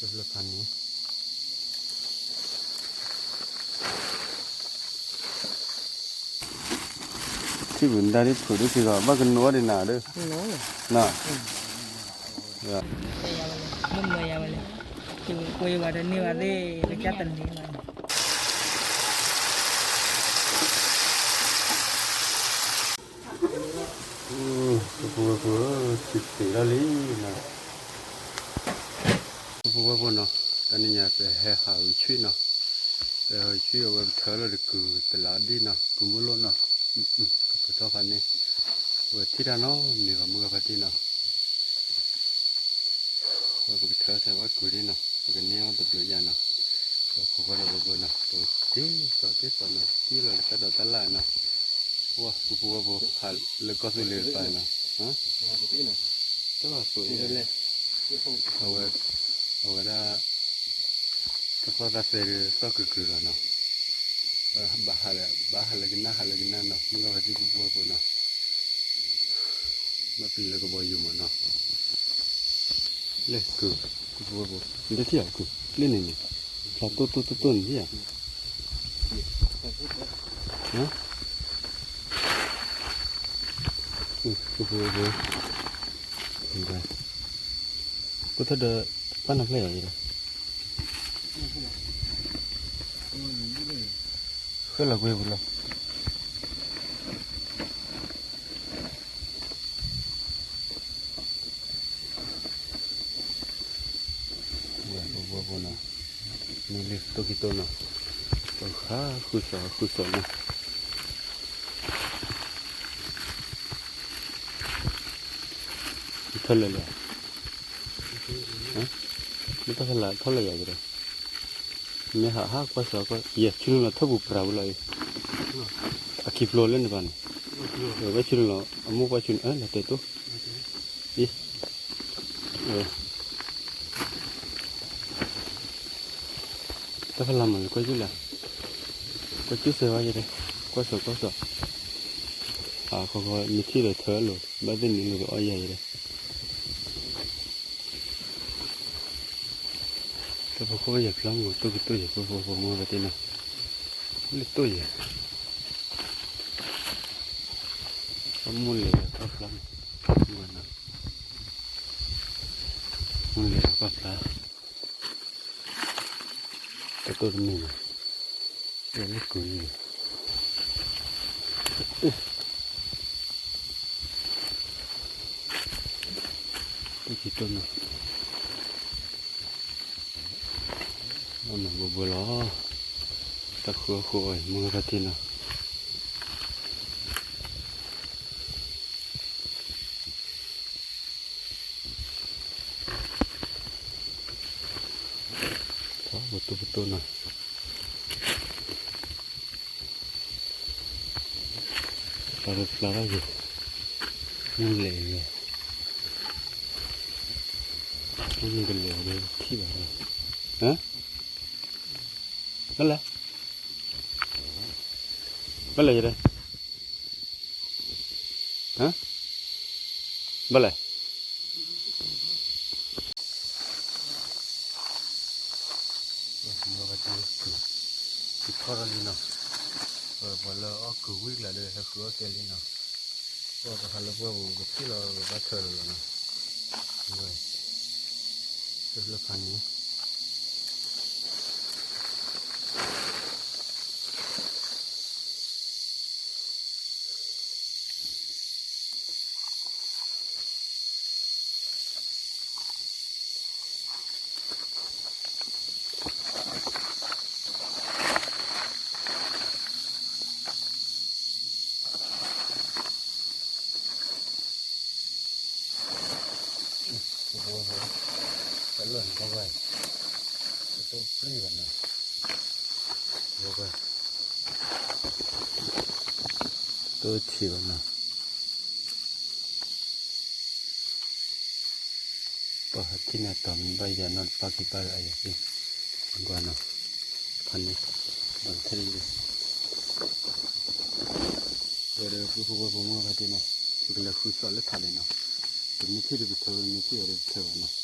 လၢဖးန့ၣ် ထံၣ်ပူၤနဒါဒ်ဖုးဒ်စ့ၢ်ကီး ဘၣ်ကနိးအီၤဒ်နၤဒီး န မ့ၢ်မၢယၤဝဲလဲၣ်, ကွ့ဝဲဒီးန့ၢ်ဝဲသ့ၣ် ကစၢ်တန့ၢ်ဘၣ်န့ၣ် ပူဖိဝဲဖိ ထံသ့ၣ်ထီၣ်လံနီၤ, ပူဖိဝဲဖိနီၤ, တနံၤညါပဟဲဟးဝံၤဆံနီၤ, ပဟဲဟးဝံၤဆံအဝဲပထၢလီၤတကုာ်တလးဒ်နီၤ, ကုာ်မုၢ်လိၣ်နီၤ, ကပထီၣ်ဖးန့ၣ်, ဝဲထံၣ်တၢ်နီတမံၤဘၣ် မုၢ်ဂၤဖါတံၢ်နီၤ ဝဲပကထၢထဲဝဲကုာ်ဒ်နီၤ, ပကန့ၢ်အီၣ်တဘျုးယၤနီၤ, ပခိးဃီဒီးပဘၢနီၤ, ပက့ၤသိးက့ၤသိးနီၤ, တံၢ်လီၤတၢ်ဒိးတၢ်လၣ်နီၤ, ပှၤပူဖိဝဲဖိ ဟးလၢကီၢ်သူလ့ၤတပၤနီၤ, တဘၣ်သိးအံၤ, အဝဲ, အဝဲဒၣ် တၢ်သီၣ်တၢ်သဲဒီးသီၣ်ကုာ်ကုာ်လီၤနီၤ, ဘၣ်ဟးလၢ, ဘၣ်ဟးလၢကနၣ် ဟးလၢကနၣ်နီၤ, မုၢ်ဂၤဖါတံၢ်ပူဖိဝဲဖိနီၤ ဘၣ်ပျံၤလၢကဘီယူၤမးနီၤ, လၢကုာ်, ကုာ်ဖိဝဲဖိ, နတထံၣ်ဧါကုာ်, လၢန့ၣ်န့ၣ်, ဖျါတိၢ်တိၢ်တိၢ်တိၢ်န့ၣ်ဧါ, ကုာ်ဖိဝဲဖိ, ပထီၣ်ဒီး, ပာ်နဖျၢၣ်ယၤယဲ, ဃဲလီၤကွံာ်ပူၤလီၤ ဝဲပူဖိဖိနီၤ, မ့ၢ်လၢတိၢ်ခံတိၢ်နီၤ, ပဃးဃုာ်စီၤဃုာ်စီၤနီၤ, ထၢလၢာ်လၢာ်, မ့ၢ်တၢ်ဖဲလၢထီၣ်လၢာ်ယၤကဒီး, မ့ၢ်ဟးဟးကွၢ်စီၤကွၢ်, ယဲၢ်ဆူနုာ်လီၤထၢၣ်ပူၤပြးဝံၤလီၤအံၤ, အခံဖျိလၢန့ၣ်ဘၣ်န့ၣ်, ဝဲဆူနုာ်လီၤ အမိၢ်ပှၢ်ဆူနုာ် အၢ လီၤတဲာ်တိၢ်, အံၤ တၢ်ဖဲလၢမၤလၢကွၢ်ကၠူၣ်လဲၣ်, ကွၢ်ကၠူၣ်စဲးဝဲယဲဒၣ်, ကွၢ်စီၤကွၢ်စီၤ, ဟးခီခီ မ့ၢ်ထံၣ်ဒီးထၢလိာ် ဘၣ်သ့ၣ်နုာ်လိာ်ကအီၣ်ယၤယဲဒၣ်, တၢ်ဖိခိၣ်ယဲၢ်ဖျါမုၢ် တိၢ်ကတိၢ်ယဲၢ်ဖိဖိဖိမုၢ်ဘၣ်တ့ၢ်နီၤ, လၢတိၢ်ယဲၢ် အမိၢ်လဲၤလၢကီၢ်ဖျါ, မုၢ်လဲၤလၢကီၢ်ဖျါ, တတိၢ်တမ့ၢ်နီၤ, လၢလၢကုာ်ယဲၢ်, တိၢ်ခံတိၢ်နီၤ, အမၤဘှဲဘှဲလီၤ, တၢ်ဃုအဃုအီၤ မုၢ်ဂၤဖါတံၢ်နီၤ ပတိၢ်ပတိၢ်နီၤ, ဖျါဖျါဘၣ်ယဲၢ်, မုၢ်လဲၤယဲၢ်, မုၢ်ကလဲၤဒီးထံၣ်ဘၣ်, ဘၣ်လဲၣ်, ဘၣ်လဲၣ်ယဲၢ်, ဘၣ်လဲၣ် ထံထီၣ်လံနီၤ, ပှၤလၢအီၣ်ကုာ်ဝံၤကျါဒီး ဟဲဃုအီၣ်ကဲလံနီၤ, ပှၤတဟးလၢပှၢ်ပူၤ ပထံၣ်လီၤပဘၣ်ထၢလီၤလီၤနီၤ, ဝဲ, တဖျၢၣ်ဖးန့ၣ် တလၢာ်န့ၣ် တတိၢ်ပြံၢ်ဘၣ်နီၤ, တတိၢ်ထံၣ်ဘၣ်နီၤ, ပှၤဟးထံၣ်န့ၣ်တီၤမ့ၢ်ဘၣ်ယၤနီၤ တပၣ်ခံပၣ်လၢအယၤသ့ၣ်, ကွၢ်နီၤ, ဖးန့ၣ်, ဒီးထဲန့ၣ်, ဝဲဒီးပှၤဖိဝဲၢ်ဖိမုၢ်ဖါတံၢ်နီၤ, ပကလဲၤဃုစီၤလၢထးဒဲးနီၤ, ပမ့ၢ်ထံၣ်ဒီးပထၢ ပမ့ၢ်ထံၣ်ဒီးပထၢဘၣ်နီၤ.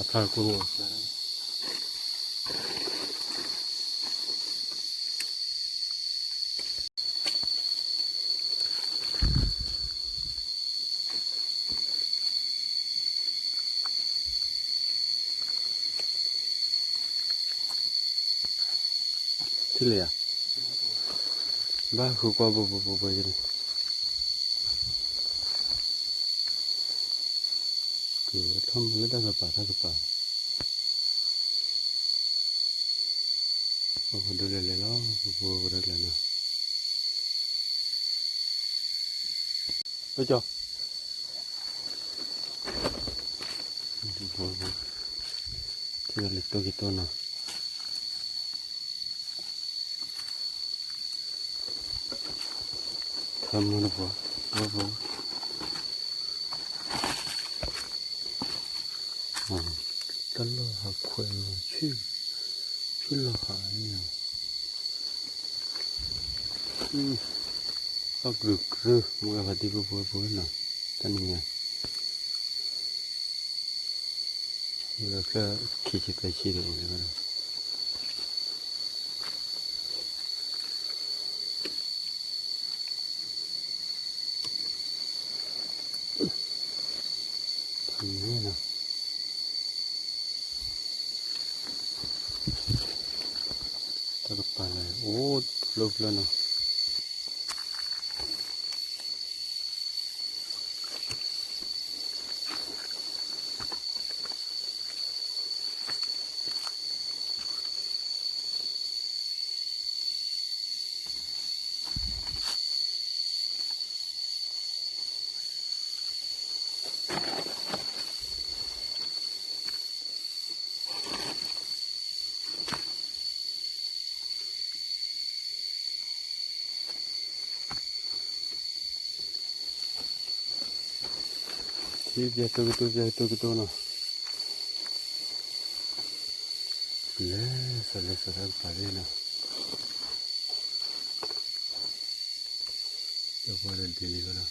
အဖျါတကိၢ် ထံၣ်လံဧါ, ဘၣ်ဃုကွၢ်ဘိဘိဘိဘိယဲန့ၣ်, ကထီၣ်မၤလၢတၢ်ကပၤတၢ်ကပၤ, အိၣ်ဒိးလဲၤလဲၤလီၤ ဘိဘိဘိတၢ်ကျဲၤနီၤ, အိၣ်ကၠီ ထံၣ်လၢတိၢ်က့ၤတိၢ်နီၤ, ထီၣ်မၤတပှၤ ဘိဘိ, တၢ်လီၢ်ဟးခွဲးလီၤဆံ, ဆံလီၤဟးန့ၣ်, သီၣ်ကြုာ်ကြုာ် မ့ၢ်ဂၤဖးတံၢ်ဘိဘိဘိနီၤ, တၢ်နံၤညါ လၢဖျၢၣ်ခံဆံသၢဆံဒီးအိၣ်လၢၤဘၣ်ဒီး ဖးန့ၣ်နီၤ, တၢ်ကပၤလၢအိၣ်ဖျိဖျိနီၤ. ထံၣ်ပျဲတိၢ်ကတိၢ် ပျဲတိၢ်ကတိၢ်နီၤ, လဲၤစီၤလဲၤစီၤတၢ်ကပၤသ့ၣ်နီၤ, ဒီးပှၤဒီးဒ်န့ၣ်ဘၣ်နီၤ,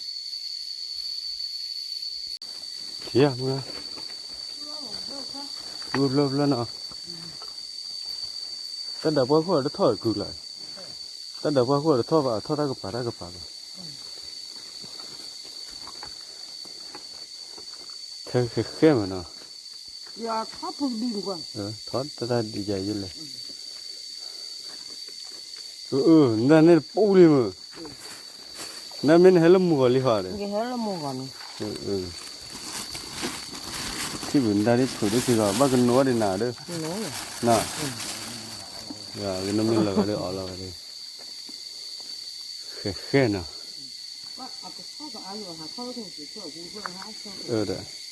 ထံၣ်ဧါမုၢ်, မုၢ်ဖျၢၣ်ဖျၢၣ်နီၤ, တၢ်ဒၢးပှၢ်ခိၣ်အတထီၣ်ကုၢ်လီၤ, တၢ်ဒၢးပှၢ်ခိၣ်အတထီၣ်ဘၣ် အထီၣ်တၢ်ကပၤတၢ်ကပၤဘၣ်. ထဲဃဲဃဲမးနီၤ, ထီၣ်တၢ်ဒ်ယၤယလဲၣ်, နဒၣ်န့ၣ်တပူၤလံမုၢ်, နမ့ၢ်နဟဲလၢမုၢ်ဂီၤလံဟီဒီး, ထံၣ်ပူၤနဒၣ်ဒ် ဖုးဒ်စ့ၢ်ကီး ဘၣ်ကနိးအီၤဒ်နၤဒီး, န, ကနိးမ့ၢ်လီၤဂာ်ဒီးအီၣ်လီၤဂာ်ဒီး, ဃဲဃဲနီၤ.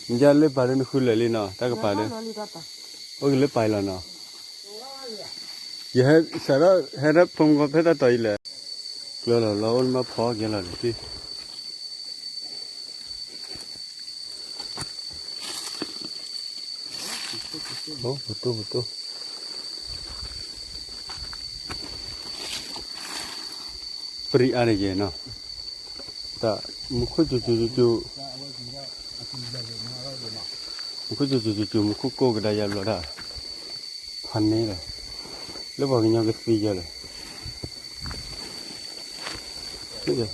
မ့ၢ်လၢပာ်ဒီးနဃုလၢာ်လံနီၤ တၢ်ကပၤဒီး, အိၣ်က့ၤလၢပာ်လီၤနီၤ, ယဟဲစးထီၣ်ဟဲဒၣ်ဖိမုၣ်ကီၢ်ဖဲတၢ်တီၤအံၤလဲၣ်, ကျၢၤလီၤလီၤအိၣ်မးဖီက့ၤလီၤန့ၣ်, ပတိၢ်ပတိၢ်, ပရံးအါန့ၣ်ယဲနီၤ, တၢ်မူခိၣ်ကၠူကၠူကၠူကၠူ, မူခိၣ်ကၠူကၠူကၠူကၠူ မူခိၣ်ကိးကဒါယါဘျီဒၣ်, ဖးန့ၣ်လီၤ, လၢပှၤကညီကသံယါလဲၣ်.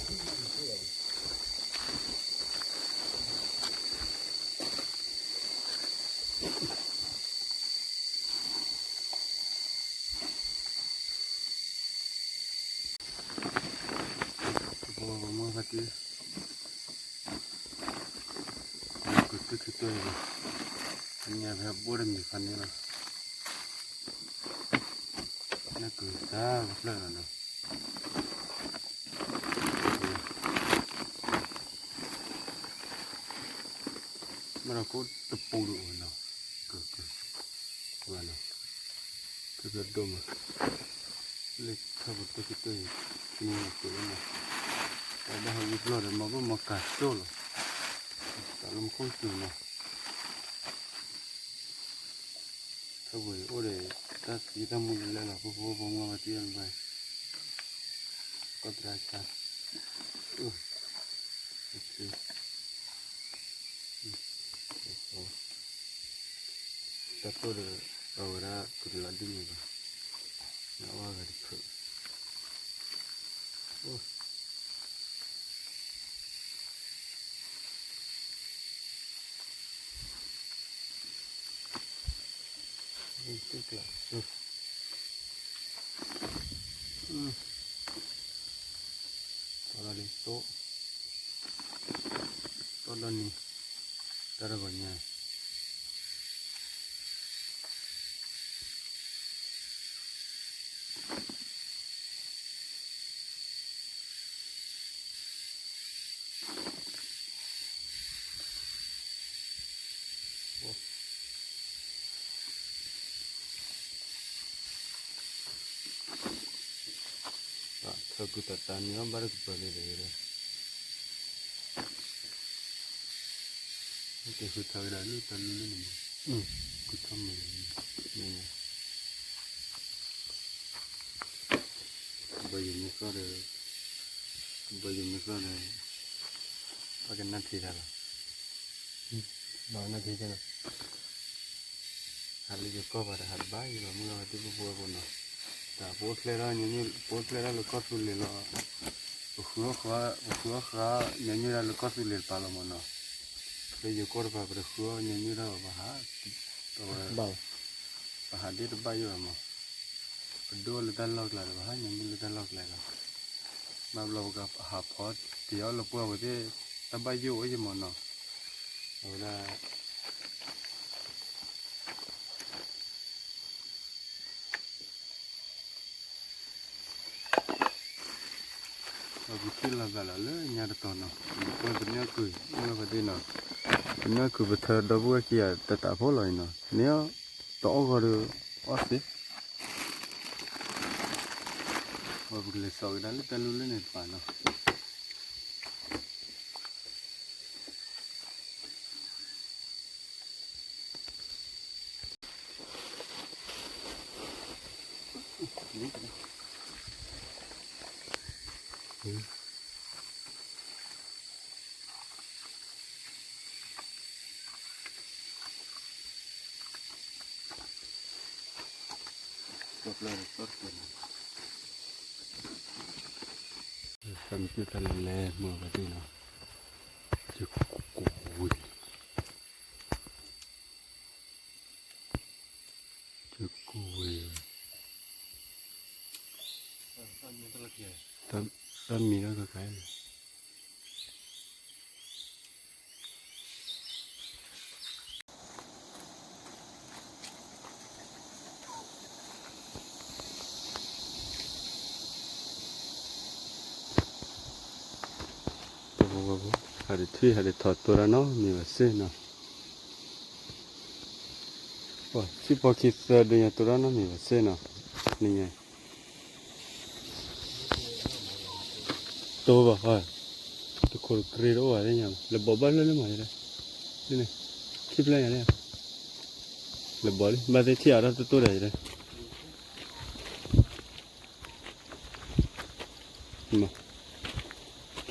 ပမ့ၢ်ဖးတံၢ်, ကုၢ်တုၢ်ထံတိၢ်အံၤ, ညါဖဲဘိၣ်တမံၤဖးန့ၣ်လီၤ, နကုၢ်သၢကဖျၢၣ်လီၤနီၤ. မ့ၢ်ဒီးကိးတပူၤဒိၣ်နီၤ, ကၢၢ်ကၢၢ်, ဝဲနီၤ, ကၢၢ်ကၢၢ်ဒိၣ်မး, လၢထၢၣ်ပတိၢ်ကတၢၢ်အံၤ, မ့ၢ်ကၢၢ်လၢနီၤ, တၢ်ဒၣ်ဟီယုၢ်ပျီၢ်ဒီး မၤဘၣ်မၤကၢ်စိၣ်လီၤ, တၢ်လၢမူခိၣ်စူၤနီၤ. ထၢၣ်ပူၤအံၤအိၣ်ဒီး တၢ်သံတၢ်မူလၢလဲၣ်လီၤ ပဖိပမါဘၣ်တံၢ်ဘၣ်, ကီၢ်သရၣ်ဆါ, အ, ကၢၢ်, ကၢၢ်, ကၢၢ်, တၢ်တိၢ်ဒီး အဝဲဒၣ်ပကလီၤဒ်န့ၣ်ဘၣ်, နအီၣ်ဂၤတဖျၢၣ်, အိၣ်, အိၣ်, တီၢ်ဒီးလံ တိၢ်, တီၢ်ဒီးနံၤ, တၢ်တဂီၤညါ ထၢကုတၢ်တၢ်န့ၣ် ဘၣ်တကပၤလၢၤဒီး, ကဲဃုထၢကဒါလၢတၢ်လူလၢန့ၣ်, ကုထၢမုၢ်, ဘၣ်ယိၣ်မ့ၢ်သီဒီး, ဘၣ်ယိၣ်မ့ၢ်သီဒီး, ဘၣ်ကနၣ်ထံတၢ်လီၤ, ဘၣ်ကနၣ်ထံတၢ်လီၤ. ဟးလၢယိၤကီၢ်ပၤဒီး ဟးတဘၣ်ယိၣ်လီၤ မုၢ်ဂၤဝဲသ့ၣ်ဖိဖိအပူၤနီၤ, တၢ်ပအိၣ်ချဲထီၣ်, ပအိၣ်ချဲထီၣ်လၢကီၢ်သူလ့ၤလီၤ, ပဃုအီၣ်ဃု, ပဃုအီၣ်ဃု, ညီနုၢ်တၢ်လၢကီၢ်သူလ့ၤတပၤလီၤမးနီၤ, လၢယိၤကီၢ်တပၤ ပတဃုအီၣ်ညီနုၢ်တၢ်ဘၣ် ပဟး, ပဟးဒ့တဘၣ်ယိၣ်လီၤမး, ပဒိၣ်လၢတၢ်လီၢ်ကျါဒီး ပဟးညီနုၢ်လၢတၢ်လီၢ်ကျါလီၤ, ဘၣ်ဘျီပကဟးဖီတ့ၢ်အီၣ်လၢပှၢ်ဝဲသ့ၣ် တၢ်ဘၣ်ယိၣ်အိၣ်ယမးနီၤ, အဝဲဒၣ် ပကထံၣ်လီၤသးလီၤလၢညါတတီၤနီၤ, ပနၢ်ကုၢ်, မုၢ်ဂၤဖါတံၢ်နီၤ, ပနၢ်ကုၢ်ပထၢဒီပုၢ်ဝဲၢ်ခံဂၤတတးဖိလီၤအံၤနီၤ, မ့ၢ်အီၣ်တအီၣ်ဂီၤဒီး အီၣ်သ့, ပကလဲၤစိာ်ကဒါလၢတၢ်လူလၢန့ၣ်တပၤနီၤ. သးမ့ၢ်ကၢ်တၢ်လဲၤလဲၤမုၢ်ဂၤဖါတံၢ်နီၤ, ယကူဝံၤ, ယကူဝံၤ, တၢ်မံၤလၢကကဲ ဟးတထံၣ်ဟးတထီၣ်တိၢ်တၢ်နီတမံၤဘၣ်စ့ၢ်နီၤ, ပှၤစံၣ်ပီခံသၢဒုညါတိၢ်တၢ်နီတမံၤဘၣ်စ့ၢ်နီၤ, နံၤညါ တိၢ်ဘၣ်ဃီ, တခိၣ်တကြ့တအိၣ်ဘၣ်သ့ၣ်ညါ, လဲၤဘီၣ်ဘၣ်လၢလၢမးယဲ, လၢန့ၣ်, ခံဖျၢၣ်ညါလၢ, လဲၤဘီၣ်လံ ဘၣ်သ့ၣ်ထံၣ်အါထီၣ်တိၢ်တိၢ်ဒီးယဲ, ခ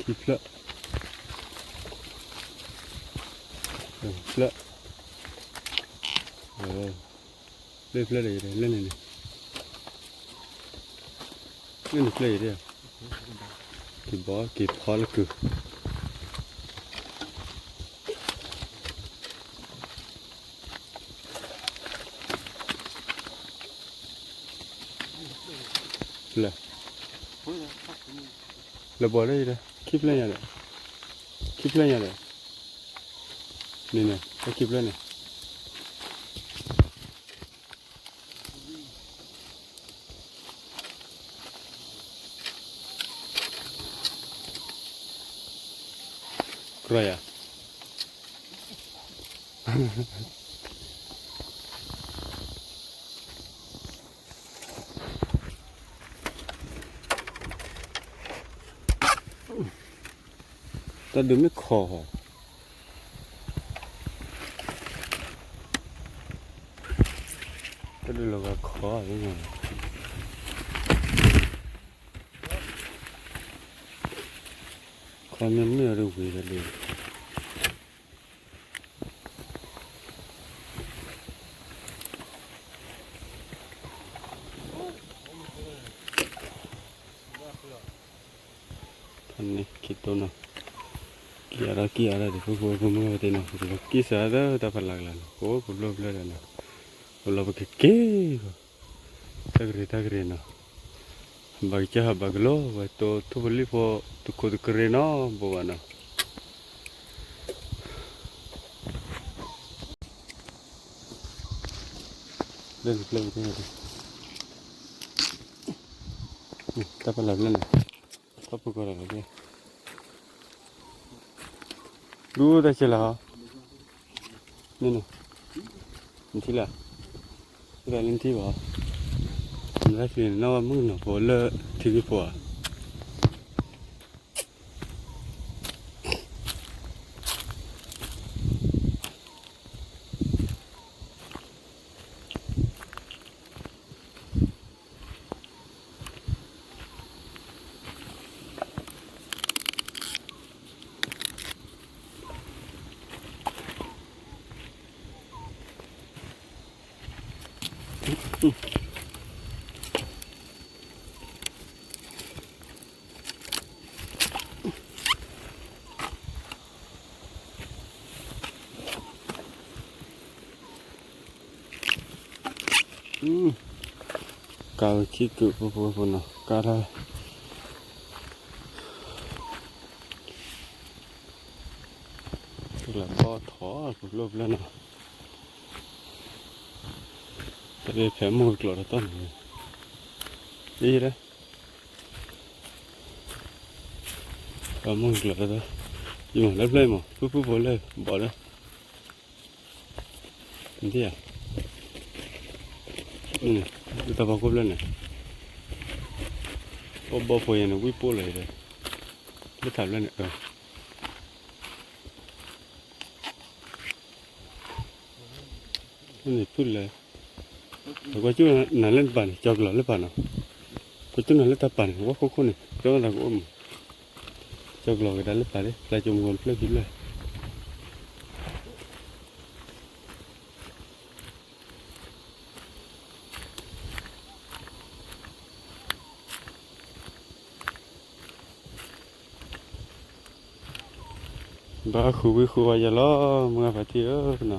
ံဖျၢၣ်, ဖျၢၣ်, လၢဖျၢၣ်ဒီးယဲ လၢန့ၣ်န့ၣ် လၢန့ၣ်ဖျၢၣ်အံၤ, က့ၤဘီ က့ၤဖီလၢကုၢ်, ဖျၢၣ်, လၢဘီၣ်လၢယဲ, ခံဖျၢၣ်ညါဒီး, ခံဖျၢၣ်ညါဒီး, န့ၣ်န့ၣ် တၢ်ခံဖျၢၣ်န့ၣ် ကြၢးယၤ, တၢ်ဒုးမ့ၢ်ခီ, တၢ်ဒုးလီၤဂာ်ခီ, ခီမ့ၢ်မ့ၢ်အီၤတဝံၤဒီးလံ တၢ် န့ၣ် ခံတိၢ်နီၤ, ကံအါထီၣ်ကံအါထီၣ်ဒီး ဖိဖိဖိမုၢ်ဂၤဖါတံၢ်နီၤ, ပကကံစးဒၣ်တၢ်ဖးလၢ်ကလၤနီၤ, ပအိၣ်ပဘျီဘျီဒီးနီၤ, ပလီၤပကက့ၤ, တၢ်ကရံၣ်တၢ်ကရံၣ်နီၤ, ဘၣ်ကစၢ်ဟးဘၣ်ကလီၤ, ဝဲတိၢ်ထိၣ်ပလံၣ်ဖိ တခိၣ်တကရံၣ်နီၤ, ဘိးဘၣ်နီၤ. လၢနပျဲၢ်, တၢ်ပလၢ်ပျဲၢ်န့ၣ်, ထီၣ်ဖိကီၢ်ဒီးလၢ, ဒူတၢ်ဆဲးလၢ်ဟီ, န့ၣ်န့ၣ်, နထံၣ်လၢ်, လၢနထံၣ်ဘၣ်, နလၢသ့ၣ်နီၣ်ဝဲမုၣ်ကနီၤဖိလၢထံဂ့ၢ်ဖိဧါ. ကါဝဲခံကုာ်ဖိဖိဖိနီၤ, ကါထီၣ်, တလၢဘီထီၣ်ပကျိၣ်ပျၢၢ်နီၤ, တၢ်ဖဲမုၢ်ကျိၤတတီၢ်န့ၣ်, အံၤလၢ ဖဲမုၢ်ကျိၤတတီၢ်, ယမၤလၢဖျၢၣ်မး ဖုၣ်ဖုၣ်ဖိလၢဘီလၢ နထံၣ်ဧါ, တၢ်ဖီခိၣ်ဖျၢၣ်န့ၣ်, အိၣ်ဘီဖိယဲန့ၣ် ဝံၣ်ပိၢ်လီၤဒီး, လၢထးဖျၢၣ်န့ၣ်, န့ၣ်ဖုၣ်လၢ, ကွၢ်ကၠူၣ်နၤလၢနပၤန့ၣ် ကၠီကလီၤလၢပၤနီၤ, ကွၢ်ကၠူၣ်နၤလၢတၢ်ပၤန့ၣ် ဝဲခိၣ်ခိၣ်န့ၣ် ကၠီနၤကအိၣ်မး, ကၠီကလီၤကဒါလၢပၤလၢ ဖျါကၠိမူကီၢ်ဖျၢၣ်ခံဖျၢၣ် ဘၣ်ဃုာ်ဝံၤဃုာ်ဝါယၤလီၤ မုၢ်ဂၢ်ဖါတံၢ်ဧၢနီၤ, ဘီ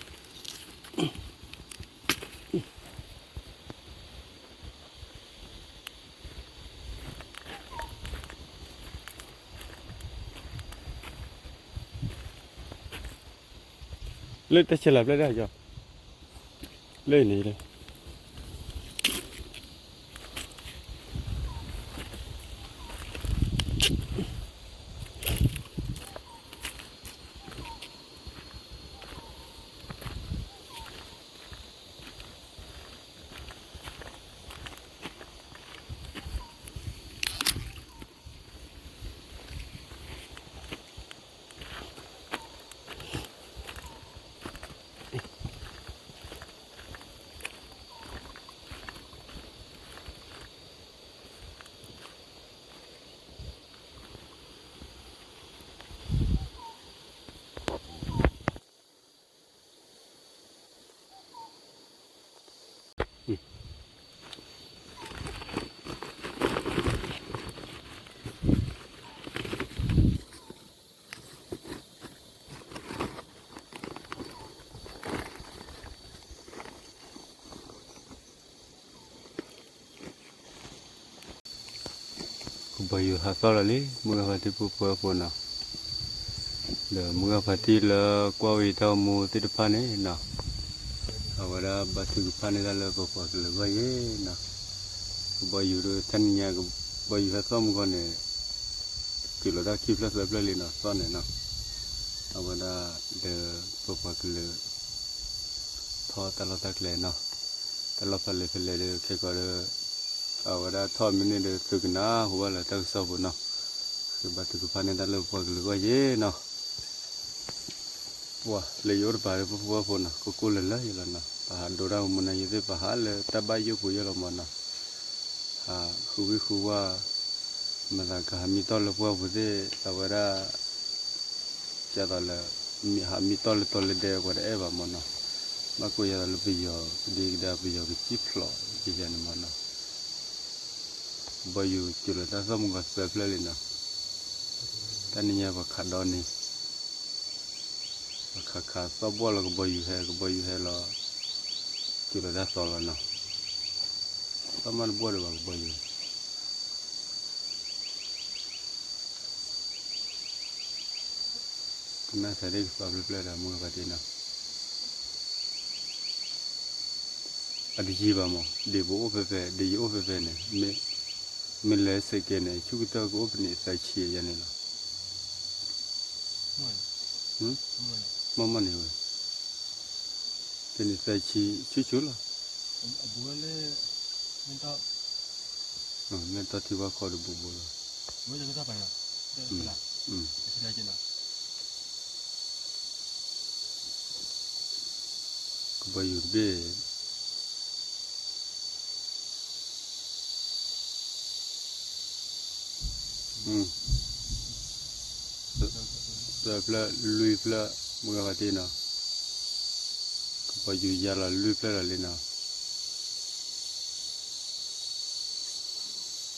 ဘီ လၢတၢ်ဆဲးလၢ်ဖျၢၣ်ဒၣ်ယီၤ, လၢန့ၣ်လၢ ကဘီယူၤဟးသီၣ်လီၤလံ မုၢ်ဂၢ်ဖါတံၢ်ဖိဖိဖိနီၤ, ဒီးမုၢ်ဂၢ်ဖါတံၢ်လၢကွၢ်ဝဲတၢ်အိၣ်မူသ့ၣ်တဖၣ်န့ၣ်နီၤ, အဝဲဒၣ်ဘါထုကဖၣ်န့ၢ်တၢ်လၢပပှၤကလုာ်ဂီၢ်ယဲနီၤ, ကဘီယူၤဒီး ထဲန့ၣ်ညါ ကဘီယူၤဟဲသီၣ်မူကီၢ်န့ၣ် တုၤလီၤတၢ်ခံဖျၢၣ်သၢဖျၢၣ်လံနီၤ သီၣ်န့ၣ်နီၤ, အဝဲဒၣ်ဒီးပပှၤကလုာ် ထီၣ်တၢ်လီၢ်တၢ်ကျဲနီၤ, တၢ်လီၢ်ဖဲလဲၣ်ဖဲလဲၣ်ဒီး ခဲကီးဒီး အဝဲဒၣ်ထီၣ်မ့ၢ်န့ၢ်ဒီး သုကနၣ်ဟူဘၣ်လၢတၢ်ကစီၣ်ပူၤနီၤ, ဃ့ဘါထုကဖၣ်န့ၢ်တၢ်လၢပပှၤကလုာ်ဂီၢ်ယဲနီၤ, ပှၤလၢယအိၣ်တပၤဒီး ပဖိပှၤဖိနီၤ ကိးကိးလၢာ်လၢာ်ယဲလီၤနီၤ, ပဟးဒိတၢ်မူနၤယဲသ့ၣ် ပဟးလၢတၢ်ဘၣ်ယိၣ်ပူၤယဲလီၤမးနီၤ, ဟးဃုဝံၣ်ဃုဝါ မၤသးကဟးမံတီၢ်လၢပှၢ်ပူၤသ့ၣ် အဝဲဒၣ် ယသးလၢ မ့ၢ်ဟးမံတီၢ်လၢတီၢ်လၢဒဲ ပှၤတအဲၣ်ဘၣ်မၢ်နီၤ, ဘၣ်ကိးယသးလၢပယီၤ ကဒံကဒါ ပယီၤကစံၣ်ဖျိးယဲန့ၣ်မၢ်နီၤ, ကဘီယူၤစူၤလီၤတၢ်သီၣ်မုၢ်ဂီၤသၢဖျၢၣ်လံနီၤ, တၢ်နံၤညါပှၤခးဒီးန့ၣ် ပှၤခးခးသီၣ်ဘှီၣ်လီၤ ကဘီယူၤဟဲ ကဘီယူၤဟဲလီၤ, စူၤလီၤတၢ်သီလီၤနီၤ, သီၣ်မးတဘှီၣ်ဒီးဘၣ်ကဘီယူၤ ကနၣ်စးဒ်ကသီဖျၢၣ်ဖျၢၣ်ဒီး မုၢ်ဂၤဖါတံၢ်နီၤ, အတယံာ်ဘၣ်မး ဒ်ပအိၣ်ဖဲဖဲ ဒ်ယအိၣ်ဖဲဖဲန့ၣ် မ့ၢ်လဲၤစဲးကဲန့ၣ် ဆူကတၢၢ်ကအိၣ်ဖဲန့ၣ်သၢဆံယဲန့ၣ်လီၤ, မ့ၢ်မ့ၢ်န့ၣ်ဝဲ ဖဲန့ၣ်သၢဆံဆူၣ်ဆူၣ်လီၤ, မ့ၢ်တီၢ်ထံဝါခီတဘူဘူးလီၤ ကဘီယူၤတဘ့ၣ် သၢဖျၢၣ်လွံၢ်ဖျၢၣ် မုၢ်ဂၤဖါတံၢ်နီၤ, ကဘီယူၤယါလီၤလွံၢ်ဖျၢၣ်လီၤလံနီၤ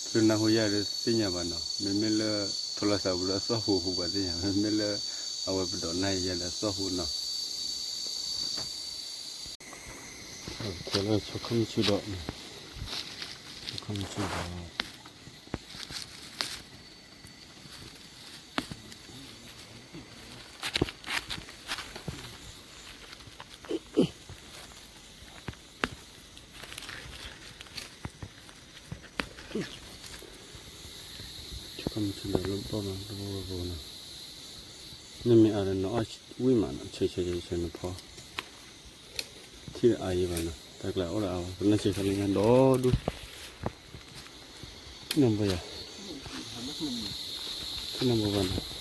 သုနၢ်ဟူယၤဒီးသ့ၣ်ညါဘၣ်နီၤ, မ့မ့ၢ်လၢ ထိလီၤစးပူၤဒီးသီၣ်ဟူးဟူးပှၤသ့ၣ်ညါ, မ့မ့ၢ်လၢ အဝဲပဒိးနၢ်ယၤဒီးသီၣ်ဟူးနီၤ, ကဲလၢဆိခီၣ်မုၢ်ဆူၣ်ဒီး ဆိခီၣ်မုၢ်ဆူၣ်ဒီး ဆိခီၣ်မုၢ်ဆူၣ်ဒီးလၢဘီၣ်မး တဘိဘိနီၤ, မ့မ့ၢ်အါဒီးနီၤအီၣ်ဝံၣ်မးနီၤ, ဆဲးဆဲးဆဲးဆဲးနဖီ ထံၣ်အါယံၤဘၣ်နီၤ, တၢ်ကျါအိၣ်ဒီးအါဘၣ်, ပနၢ်ဆဲးခါလၢညါဒီဒူၣ်, နဘၣ်ယၤ, နဘၣ်ဘၣ်နီၤ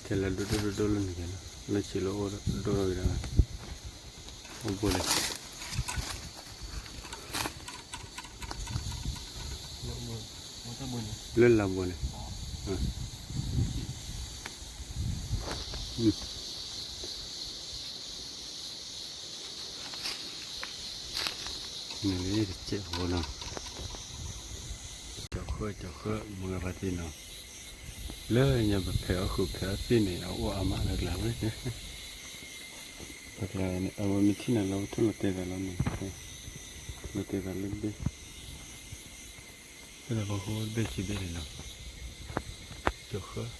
ထဲလၢဒိၣ်ဒိၣ်ဒိၣ်ဒိၣ်လၢန့ၣ်ကဲလီၤ, လၢဆံးလၢအိၣ်ဒိၣ်ဒိၣ်ဂ့ၤဒီး, အိၣ်ဘိလဲၣ်, လၢလၢဘိန့ၣ်, န့ၣ်လၢတစဲးဖိနီၤ, ကၠီၤဃၢကၠီၤဃၢ မုၢ်ဂၤဖါတံၢ်နီၤ, လၢညါပဖဲးအီၣ်ဃုာ်ဖဲးအီၣ်သ့ၣ်န့ၣ် အအိၣ်အါမးလၢကျါဝဲ, ပကျါန့ၣ် အဝဲမ့ၢ်ထံၣ်န့ၣ်လီၤဝဲထူၣ်လီၤတဲာ်သးလီၤန့ၣ်, လီၤတဲာ်သးလၢဘ့ၣ်, လၢပှၤဃိဘ့ၣ်ခံဘ့ၣ်န့ၣ်လီၤ, ကၠီၤဃၢ,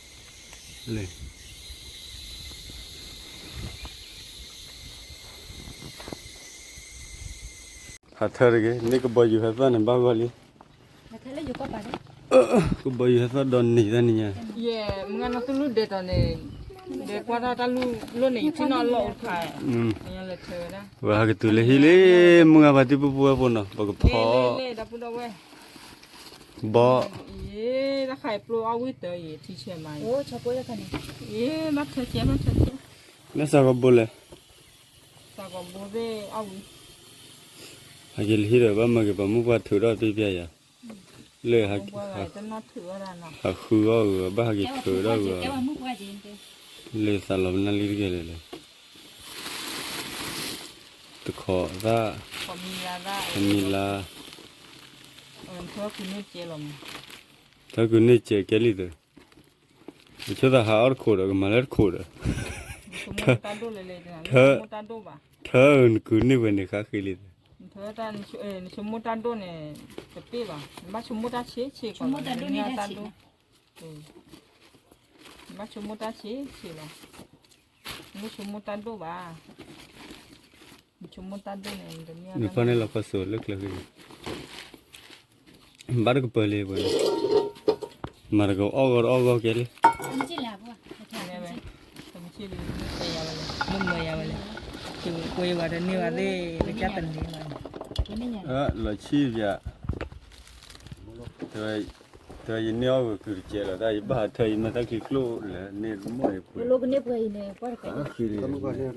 လၢ ဖးထၢတဂ့ၤ မ့ၢ်ကဘီယူၤဟဲသီၣ်န့ၣ်ဘၣ်ဂီၢ်လံ, ကဘီယူၤဟဲသီၣ်ဒီးန့ၢ်တၢ်နံၤညါ, ယဲ မုၢ်ဂၤနီၢ်သူၣ်လူၢ်ဒဲးတီၤန့ၣ်, ဒဲးကွၢ်ထီၣ်တၢ်လူၢ်လိၣ်န့ၣ် ယထံၣ်နီၢ်အလီၢ်အိၣ်တခါ, ဝဲဟဲကတုၤလၢဟံၣ်လံ, မုၢ်ဂၤဖါတံၢ်ပူၤပူၤဝဲဖိနီၤ ပကဖီ ဘီ တၢ်ဃာ်ပျိအီၣ်ဝံၣ်တၢ်အံၤ ထံဆဲးမး, ဘၣ်ထၢဆဲးဘၣ်ထၢဆဲး, လၢစးကီးဘိလဲၣ်, စးကီးဘိသ့ၣ်အီၣ်ဝံၣ်, ဟဲက့ၤလၢဟံၣ်ဒီး ဘၣ်မၤက့ၤပှၤမုၢ်ပှၢ်ထုးထီၣ်သ့ပျဲယၤ, လၢ ဟးဃုအီၣ်ဂီၢ် ဘၣ်ဟဲက့ၤထုးထီၣ်ဂီၢ်, လၢသးလီၤပနၢ်လံတက့ၢ်လၢ်လၢ်, တခီသၣ်, မံၤလါ, ထၢကုန့ၢ်စဲးကဲလံသၢ, ယဆိသးဟးအီၣ်တခိၣ်ဒီး ကမၤလၢတခိၣ်ဒီး, ထၢ, ထၢနကုန့ၢ်ဝဲန့ၣ်ဃါဃ့လံသၢ, နဆိမိၣ်တၢ်ဒိၣ်န့ၣ် တပ့ၢ်ဘၣ်, နဘၣ်ဆိမိၣ်တၢ်ဆံးဆံးကီး, နဘၣ်ဆိမိၣ်တၢ်ဆံးဆံးလီၤ, နဘၣ်ဆိမိၣ်တၢ်ဆံးဆံးလီၤ, နဆိမိၣ်တၢ်ဒိၣ်ဘၣ်, နဆိမိၣ်တၢ်ဒိၣ်န့ၣ်, နဖီၣ်န့ၢ်လီၤဖီစိၤလၢကျဲဃ့န့ၣ် ဘၣ်တကပၤလံဝဲ, မၤတကအီၣ်ဂီၢ်တအီၣ်ဂီၢ်ကဲလံ, တမ့ၢ်လၢ ပှ့ၤဝဲတန့ၢ်ဘၣ်သ့ၣ် ကစၢ်တန့ၢ်ဘၣ်. လီၤဆံၣ်ပၠး, တဝဲယန့ၢ်အီၣ်ဂ့ၤကုၢ်တကဲးလီၤ တၢ်ယဘၣ်ဟးထၢအံၤမ့ၢ်တၢ်ခံကျိၣ်လဲၣ်န့ၣ် တမိၢ်အံၤပှ့ၤ အိၣ်ဒီးကီၤလံၤလိတိၢ်, ကီၤ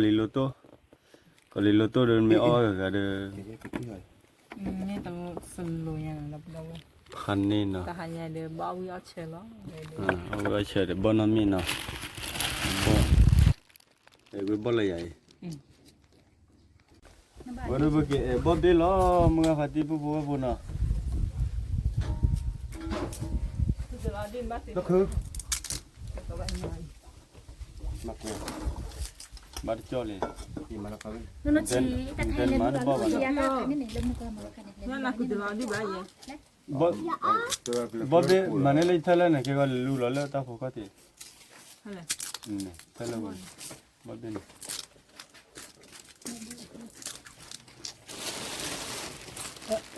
လံၤလိတိၢ်ဒီးမ့ၢ်အီၣ်ဂၤဂၤဒီး ဖးန့ၢ်နီၤ, အီၣ်ဝံၣ်အီၣ်ဆၢဒီး ဘီၣ်နီၢ်မ့ၣ်နီၤ, ဘီၣ်, အဲၣ်ကွံာ်ဘီၣ်လၢယၤအံၤ, ဝဲဒၣ်ပကအဲၣ်ဘီၣ်ဘ့ၣ်လီၤ မုၢ်ဂၤဖါတံၢ် ပုၢ်ဖိဝဲၢ်ဖိနီၤ. ဘၣ်တကၠီၣ်လံ, တဲနမၤတဘၣ်ဘၣ်နီၤ, ဘီၣ်ဘ့ၣ်မၤန့ၢ်လၢယထဲလၢန့ၣ် ကဲကီးလူလီၤလၢတၢ်ဖိခီၣ်ထံး, ထဲလၢ, ဘီၣ်ဘ့ၣ်န့ၣ်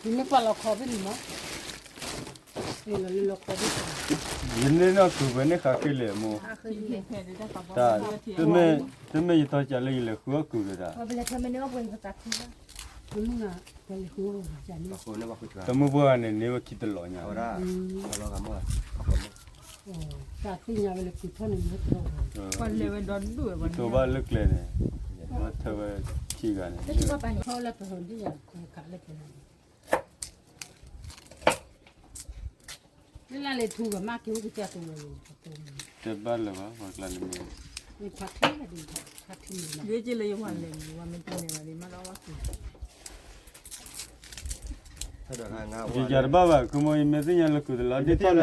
နကွၢ်လီၤခီဖဲန့ၣ်မး, လီၤလၢလီၤခီဖဲန့ၣ်, ယန့ၢ်နီၢ်ကုၢ်ဖဲန့ၣ်ဃးဃ့လဲၣ်မိၢ်, တမ့ၢ်ယတီကးလၢယလဲၤဃုအီၣ်ကုၢ်ဒီးတၢ်, တမုၢ်ပှၢ်ဂၤန့ၣ် န့ၢ်ဝဲခံတလီၤညါ, တၢ်သ့ၣ်ညါဝဲလၢကုၢ်ထီၣ်န့ၣ် မ့ၢ်တလီၤ, ယတိၤဘၣ်လၢကျဲန့ၣ်, ဝဲထၢဝဲခံဂၤန့ၣ်, လၢလၢထူဂၤမးက့ၤဝဲကစၢ်တဝဲ, တဲဘၣ်လၢၤဘၣ် ပှၤကျါန့ၣ်မ့ၢ်, ယယၤတဘၣ်ဘၣ် ခူမိၢ် ယမ့ၢ်သ့ၣ်ညါလၢကုၢ်တလီၤဒ်ထီၣ်န့ၣ်,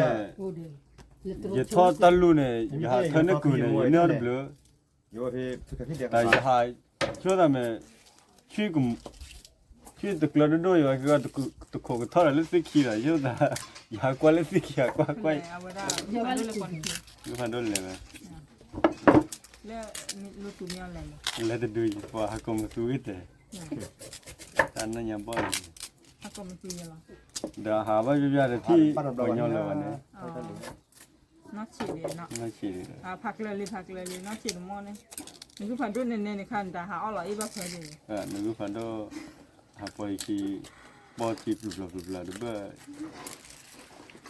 ယထီၣ်တၢ်လူၤန့ၣ် ယဟးထၢန့ၢ်ကုၢ်န့ၣ် ယန့ၢ်အီၣ်တဘျုး, တၢ်ယဟး, ဆိသးမ့ၢ်, ဆံ, ဆံတကျၢၤဒိၣ်ဒိၣ်ယၤ တခိးကထီၣ်ဒီးလၢသ့ၣ်ခံဒီး ယသး, ယဟးကွၢ်လၢသ့ၣ်ခံ ဟးကွၢ်ကွၢ်, ဖးဒိၣ်လဲၤဝဲ, လဲၤတဒု ယပှၤဟးကိးမသူဂ့ၤတဲ, တၢ်နၢ်ညါဘီၣ်လီၤ, ဒီးဟးဘၣ်ယၤဒီးထံၣ်ပှၤညီလၢၤဘၣ်န့ၣ် နီၢ်ဆံးဒံး, နီၢ်ဆံးဒံး, ဖးကျၢၤလံ ဖးကျၢၤလံ နီၢ်ဆံးတမီၢ်န့ၣ်, နဂုၢ်ဖးဒိၣ်နဲၣ်နဲၣ်န့ၣ်ခါ နတဟးအီၣ်လီၤအ့ၣ်ဘၣ်ဖဲဒံး, နဂုၢ်ဖးဒိၣ်, ဟးပီၤယခံ, ပီၢ်ခံပျုၤပျီပျုၤပျီတဘၣ်,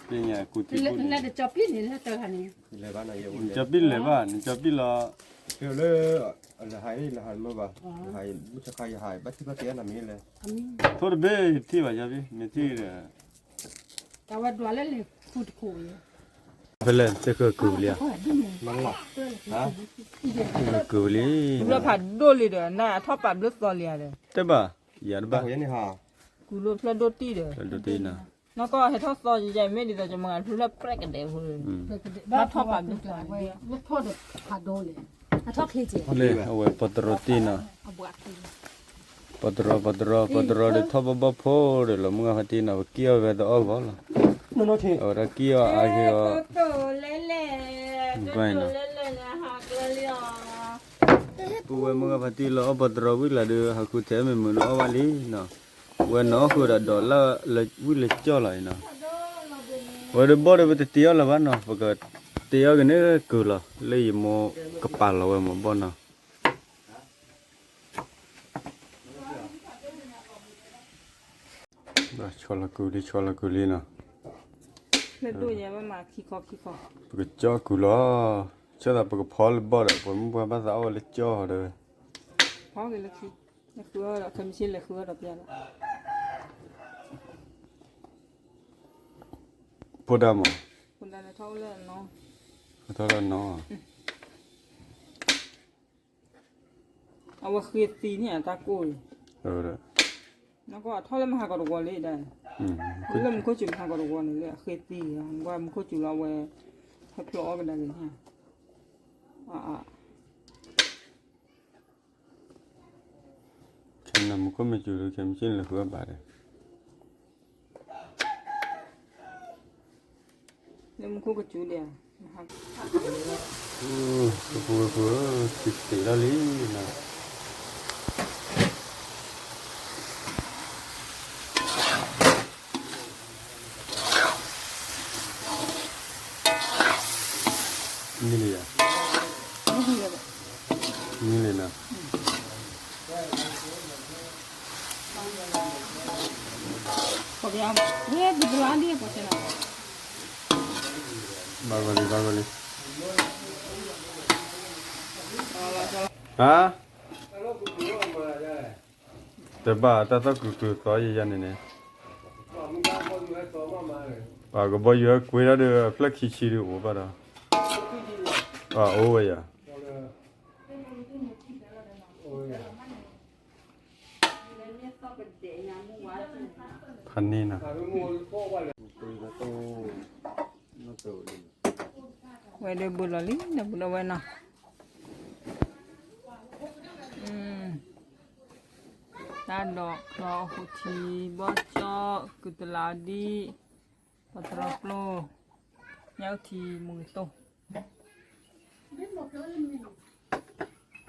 ပညါကူထံကူန့ၣ်, နကၠီပံၣ်လဲၤဘၣ်, နကၠီပံၣ်လီၤ, လၢ, လၢဟးမ့ၢ်ဘၣ်, ဘၣ်ထံၣ်ဘၣ်က့ၤနမ့ၢ်လဲၤ, ထိၣ်တဘ့ၣ်ထံၣ်ဘၣ် ကၠီပံၣ် မ့ၢ်ထံၣ်ဒီး တၢ်ဝဲဒွးလၢလဲၤဖူတခိၣ်အံၤ, ဖဲလဲၣ် သ့ၣ်ဃၢကုာ်လံဧါ, ဃၢကုာ်လံ, ဘျၢဖးဒိၣ်လံဒီး နအထီၣ်ပာ်ဘျၢသီလံဧါဒီး, တဲဘၣ်, ယၤတဘၣ်, ကူၤလိာ်ဖျၢၣ်ဒိၣ်တံၢ်ဒီး, နီၢ်ကီၢ်ဟဲထီၣ်သီယဲ မ့ၢ်ဒ်သိးကမၤဂၤဖျၢၣ်ဖျၢၣ်ပြဲကဒဲးဖိ, ဘၣ်ထီၣ်ပာ်ဘျၢသီလံ, လၢထီၣ်ဒီးဖးဒိၣ်လဲၣ်, အထီၣ်ချ့ကဲ, အဝဲပီတရီတံၢ်နီၤ ပီတရီ ပီတရီ ပီတရီဒီးထီၣ်ဘီဘီဖိဒီးလီၤ မုၢ်ဂၤဖါတံၢ်နီၤ ပကံၣ်အီၣ်ဝဲတအီၣ်ဂီၢ်လီၤ, အဝဲဒၣ်ကံၣ်အီၣ်အါက့ၤအီၤ, ပဝဲမုၢ်ဂၤဖါတံၢ်လီၤအီၣ်ပီတရီဝံၤလီၤဒီး ဟးဃုထဲမ့ၢ်မုာ်နီၤအီၣ်ဘၣ်လံနီၤ, ဝဲနီၤအီၣ်ဃုာ်ဒီးဒီးလၢဝံၣ်လၢကၠီၣ်လီၤအံၤနီၤ, ဝဲဒၣ်ဘီၣ်ဒီးပတတ့အီၣ်လၢၤဘၣ်နီၤ ပကတ့အီၣ်ကန့ၣ်ကုၢ်လီၤ လၢယမိၢ်ကပာ်လီၤဝဲမ့ၢ်ဘီၣ်နီၤ ဆီလီၤကုာ်လံ ဆီလီၤကုာ်လံနီၤ, ပကကၠီၣ်ကုာ်လီၤ, ဆိသးပကဖီလၢဘီၣ်ဒီး ပှၤမုၢ်ပှၤဘၣ်သးအီၣ်ဝဲလၢကၠီၣ်ဒီး, ဖီက့ၤလၢခံ, လဲၤဃုအီၣ်ဒီး ခဲမုၢ်ဆ့ၣ်လဲၤဃုအီၣ်ဒီးပျၢ်လီၤ, ဖိဒါမး, ထီၣ်လီၤနီၤ အဝဲဃ့သံန့ၣ် အတၢ်ကိၢ်အံၤ, နကီၢ်အထီၣ်လၢမဟါကီးတဝီလံဒၣ်, လၢမူခိၣ်စူၤမဟါကီးတဝီန့ၣ် လၢအဃ့သံအံၤ နကွၢ်မူခိၣ်စူၤလီၤအဝဲ, ဟဲဖျိးအီၣ်ကဒါက့ၤန့ၣ်, ခဲနမူခိၣ်မ့ၢ်စူၤဒီး ခဲမုၢ်ဆ့ၣ်န့ၣ်လဲၤဃုအီၣ်ဘၣ်ဒီး လၢမူခိၣ်ကစူၤဒံးဧါ, ဖိဖိဖိ ထံတ့ၢ်လီၤလံနီၤ, မံလံဧါ, မံလံနီၤ, ဝဲကတလါဒ်အပှၤတဲနၤ, ဘၣ်ဂီၤလံ ဘၣ်ဂီၤလံ, ဟါ, တဘၣ်တၢ်သီၣ်ကုာ်ကုာ်သီယံၤယၤန့ၣ်န့ၣ်, ပှၤကဘီယူၤဟဲကွ့တၢ်ဒီးအဖျၢၣ်ခံဆံဒုးအိၣ်ဘၣ်ဒီး, အိၣ်ဝဲယၤ ဖးန့ၢ်နီၤ, ဝဲဒၣ်ဘုလီၤလံ ဒီပုၢ်ဒီဝဲၢ်နီၤ, တၢ်ဒိးချီအဟူးထံ ဘီၣ်ကၠီၣ် ကုတလါဒံၣ် ပှၤတရီကျိ ညၣ်အုၣ်ထံ မူကတိၢ်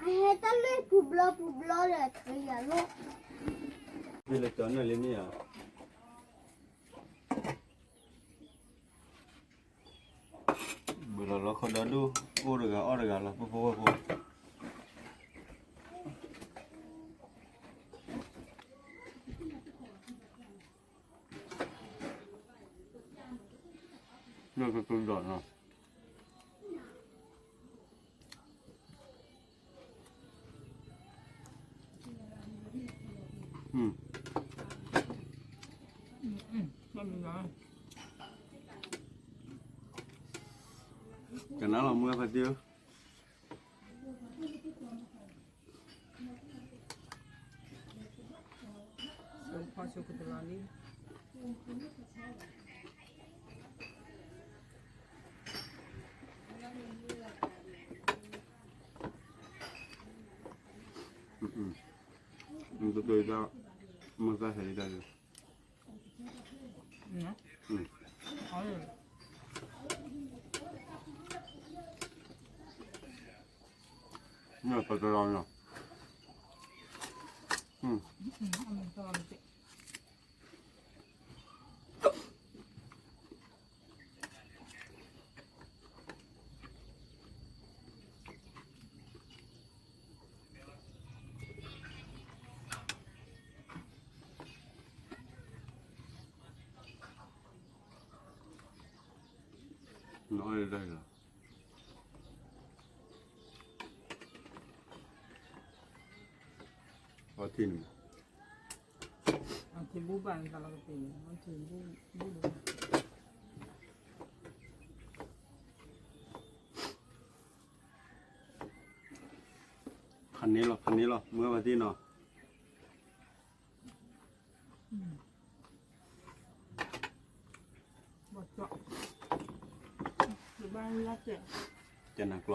အဟဲတၢ်လၢပူၤဘျီပူၤဘျီဒီး တယၤလီၤ, လၢကၠီနၢ်လံမ့ၢ်ဧါ, ဘုလီၤလီၤခီဒီဒူၣ် အိၣ်တဂၤအီၣ်တဂၤလီၤ ဖိဖိဝဲဖိ လၢကကဒီးနီၤ, ကနၣ်လီၤမုၢ်ဖါတံၢ်ဧၢ မ့ၢ်တၢ်ဟဲဒၣ်, မ့ၢ်ပတလီၤနီၤ, နအီၣ်ဒၣ်လီၤ, အီထံန့ၣ်မး, အထံဘူဘၣ်န့ၣ် တၢ်လီၤကပ့ၤန့ၣ် အထံဘူ, ဘူဒိၣ် ဖးန့ၢ်လီၤ ဖးန့ၢ်လီၤ မုၢ်ဂၤဖါတံၢ်နီၤ, ကနၣ်ကျီၢ် လီၤလ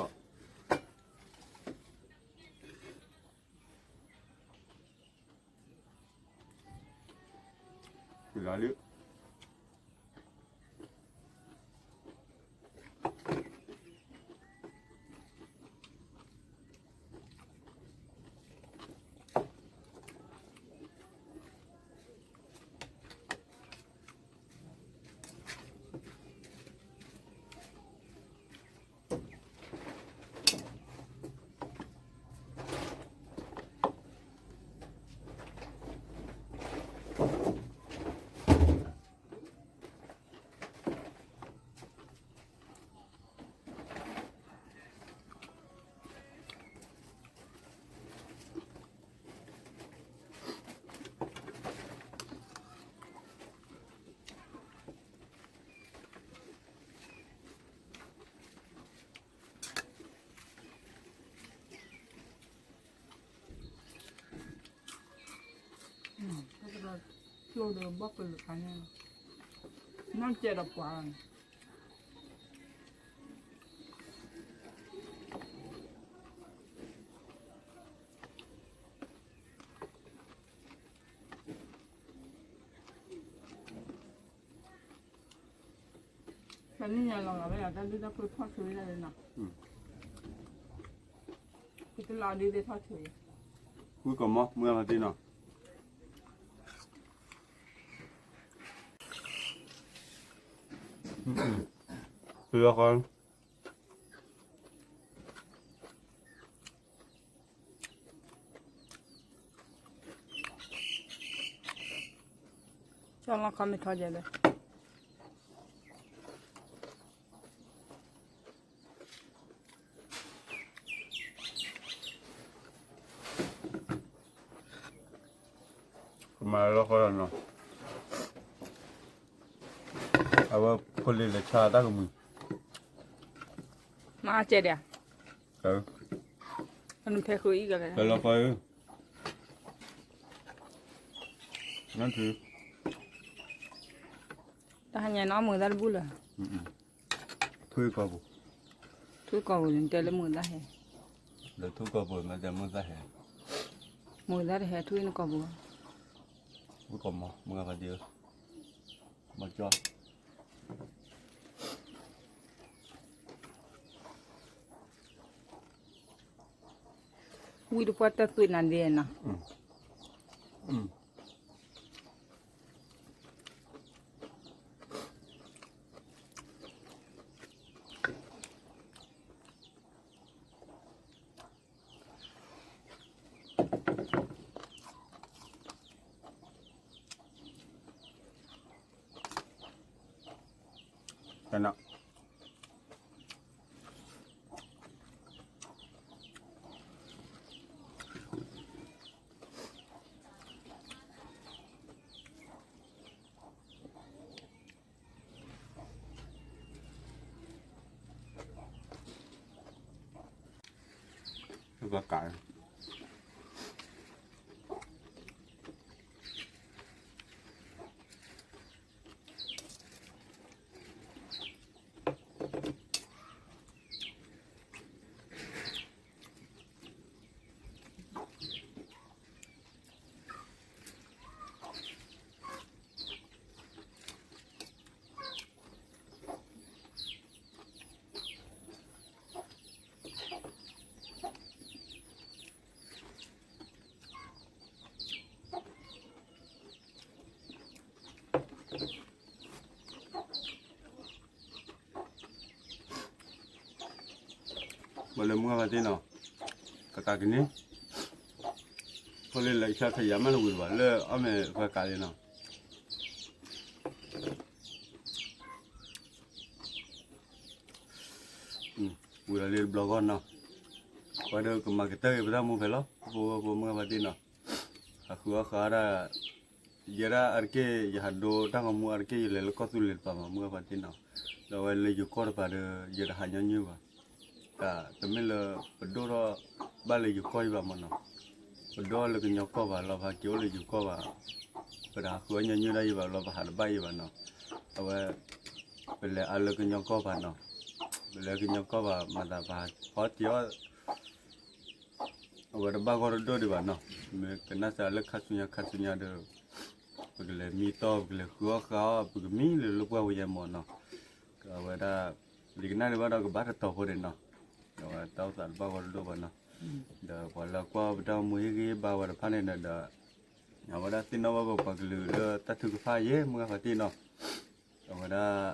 ံ.တၢ်ကဒီး ကျိဒီးဘီၣ်ကလုာ်ခါန့ၣ် နီၢ်ကဲဒီးပှၤန့ၣ် တနံၣ်ညါလီၤလီၤဝဲဒၣ် တၢ်ဒုၣ်တၢ်ဖိထီၣ်ဆိဝဲဒၣ်လၢနီၤ, ကတလီၤဒုးသ့ထီၣ်ဆိ, ဝံကီၢ်မီ မုၢ်ဂၤဖါတံၢ်နီၤ, ဖုအီၣ်ဃီ တၢ် ကၠီလီၤခီမ့ၢ်ထီကဲဒီး ကမၤလီၤဃီလီၤနီၤ, အဝဲဖိလ့လဲၤဆါတၢ်ကမှံၤ, မၤအကဲဒၣ်, အနဖဲဃုအံၤကလဲၣ်, လီၤဃီ, နထံ, တဟါညါနီၢ်မုာ်သၣ်တဘူၣ်လၢၤ, ထွံၣ်ကီၢ်ပူၤ, ထွံၣ်ကီၢ်ပူၤန့ၣ်တဲလၢမုာ်သၣ်ဟဲ, လၢထွံၣ်ကီၢ်ပူၤ မ့ၢ်တဲမုာ်သၣ်ဟဲ, မုာ်သၣ်တဟဲထွံၣ်နကီၢ်ပူၤ, ထွံၣ်ကီၢ်မီၤ မုၢ်ဂၤဖါတံၢ်ဧၢ, မီၤကၠီ ဝံတပှၢ်တၢ်သွံၣ်နၤဒဲးနီၤ, တနီၤ ဘၣ်ကး ဘၣ်လၢမုၢ်ဂၤဖါတံၢ်နီၤ, ကကးကန့ၢ်, ဖိလ့လဲၤဆါခယၤမးလၢဝံၤဘၣ် လၢအီၣ်မ့ၤပှၤကးလံနီၤ, ဝံၤလီၤလံတဘျီဂီၢ်နီၤ, ပှၤဒီးကမၤကတၢၢ်ဂ့ၤပတၢ်မူဖဲလီၤ ပဖိဝဲဖိမုၢ်ဂၤဖါတံၢ်နီၤ, ဟးဃုအီၣ်ဃုအီဒၣ် ယဲဒၣ်အါတက့ၢ် ယဟးဒိတၢ်ဂီၤမူအါတက့ၢ် ယလဲၤလၢကီၢ်သူလ့ၤတပၤမး မုၢ်ဂၤဖါတံၢ်နီၤ, ဒီးအဝဲလၢယိၤကီၢ်တပၤဒီး ယတဟးညီနုၢ်ဘၣ်, တမ့ၢ်လၢ ပဒိၣ်ထီၣ်ဘၣ်လၢယိၤကီၢ်ယံၤဘၣ်မးနီၤ, ပဒိၣ်ထီၣ်လၢကညီကီၢ်ဘၣ် လီၤဖးက့ၤအိၣ်လၢယိၤကီၢ်ဘၣ်, ပတဟးဃုအီၣ်ညီနုၢ်ဒၣ်ယံၤဘၣ် လီၤပဟးတဘၣ်ယံၤဘၣ်နီၤ, အဝဲ ပလဲၤအါလၢကညီကီၢ်ဘၣ်နီၤ, ပလဲၤကညီကီၢ်ဘၣ် မၤသးပဟးဟီတ့ၢ်အီၣ် အဝဲတဘၣ်ဂီၢ်တဒိၣ်ဒံးဘၣ်နီၤ, မ့ၢ်ကနၣ်စၢ်လၢခါဆူညါခါဆူညါဒီး ပကလဲၤမံတီၢ် ပကလဲၤဃုအီၣ်ဃုအီ ပကမံလၢလၢပှၢ်ဝဲယဲမးနီၤ, အဝဲဒၣ် ယကနၣ်ဒံးဘၣ်ဒီးကဘၣ်တတီၤဖိဒံးနီၤ, အဝဲတၢ်အိၣ်သးတဘၣ်ဂီၢ်တဒိၣ်ဘၣ်နီၤ, ဒီးပှၤလၢကွၢ်ပတၢ်အိၣ်မူဟ့ၣ်ဂံၢ်ဟ့ၣ်ဘါဝဲတဖၣ်န့ၣ်ဒီး အဝဲဒၣ်သ့ၣ်နီၣ်ဘၣ်ပပှၤကလုာ်လၢတၢ်ထုကဖၣ်ယဲ မုၢ်ဂၤဖါတံၢ်နီၤ, အဝဲဒၣ်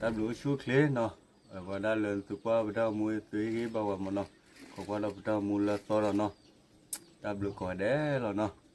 တၢ်ဘျုးအိၣ်ဆူၣ်အိၣ်ချ့နီၤ, အဝဲဒၣ်လၢသုကွၢ်ပတၢ်အိၣ်မူ သုဟ့ၣ်ဂံၢ်ဟ့ၣ်ဘါဝဲမးနီၤ, ခိးကွၢ်ဒီးပတၢ်အိၣ်မူလၢသီဒီးနီၤ, တၢ်ဘျုးကိးဂၤဒဲးလီၤနီၤ.